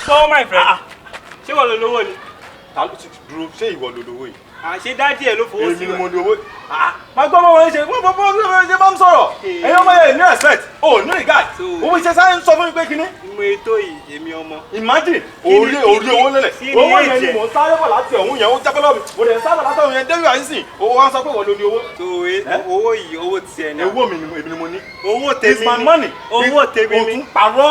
Gbọ́, my friend, ṣé wọ́n lo lówó ni? Ta ló ti dúró? Ṣé ìwọ ló lówó yìí? Ṣé daddy ẹ̀ ló fowó sí Èmi ni mo ní owó. Máa gbọ́ bọ́ wọn ṣe wọ́n bọ́ bọ́ ṣe bá ń sọ̀rọ̀. Ẹ̀yin ọmọ yẹn ní respect o, ní regard. Owó iṣẹ́ sáré ń sọ fún mi pé kíní. Mo ètò yìí, èmi ọmọ. Imagine, orí orí owó lélẹ̀. Owó yẹn ni mò ń sáré bọ̀ láti ọ̀hún yẹn, ó jábọ́ lọ́wọ́ mi. Mo dẹ̀ ń sáré bọ̀ láti ọ̀hún yẹn débi àyínsìn. Owó wa ń sọ pé wọ́n ló ní owó. Tó owó yìí, owó tiẹ̀ náà. Owó mi ni, èmi ni mo ní. Owó tèmi It's my ni. money. Owó tèmi O ni. tún parọ́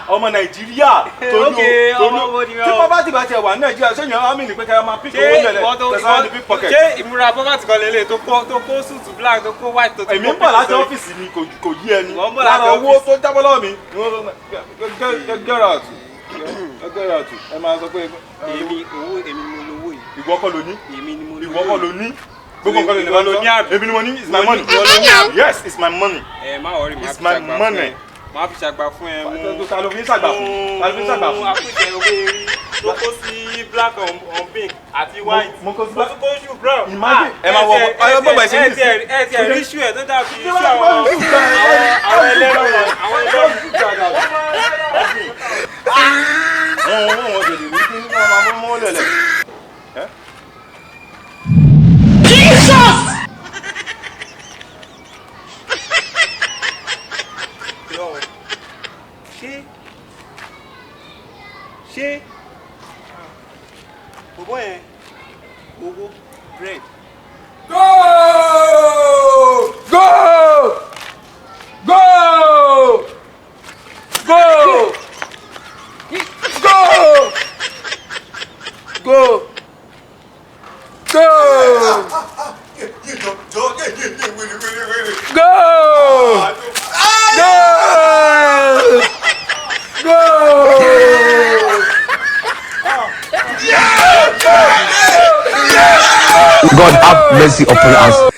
ọmọ Nàìjíríà. Okay, ọmọ wo ni Tí ọ? wọ́n bá ti bá tiẹ̀ wà ní Nàìjíríà, ṣé yẹn á mì ní pé ká máa pick Ṣé owó lẹ̀lẹ̀ ìwọ tó tẹ̀sán ní pickpocket? Ṣé ìmúra poverty kan lélẹ̀ tó kó suit black, tó kó white, tó Èmi ń bọ̀ láti ọ́fíìsì ni, kò yí ẹni. Ìwọ ń bọ̀ láti Lára owó ọ́fíìsì. tó jábọ́ lọ́wọ́ mi. Get out, get out. Ẹ máa sọ pé Èmi owó, èmi ni mo lówó yìí. Ìwọ kọ́ ló ní. Èmi ni mo lówó. Ìwọ kọ́ ló ní. Gbogbo nǹkan ló ní. Ìwọ ló ní àbí? Èmi ni mo ní. It's my money. Ìwọ ló ní àbí? Yes, it's my money. Ẹ má worry, má It's fi my ṣàgbà fún money. ẹ. Má fi ṣàgbà fún ẹ mú. Ta ló fi ń ṣàgbà fún? Ta ló fi ń ṣàgbà fún? Àpèjẹ owó erí tó kó sí black on pink àti white. Mo kó sí Mo tún kó shoe brown. Imagine. Ẹ máa wọ ẹ bọ́ bá ẹ ṣe ní ìsìn. Ẹ ti ẹ rí shoe ẹ tó dàbí shoe àwọn ẹlẹ́rọ, àwọn ẹlẹ́rọ. Wọ́n tètè rí kí wọ́n máa mú mọ́ lẹ̀lẹ̀. Jesus! Ṣé bọ̀bọ̀ yẹn owó bread? Go! Go! Go! Go! Go! Go! Go! Go! Go! Go! God have mercy upon us.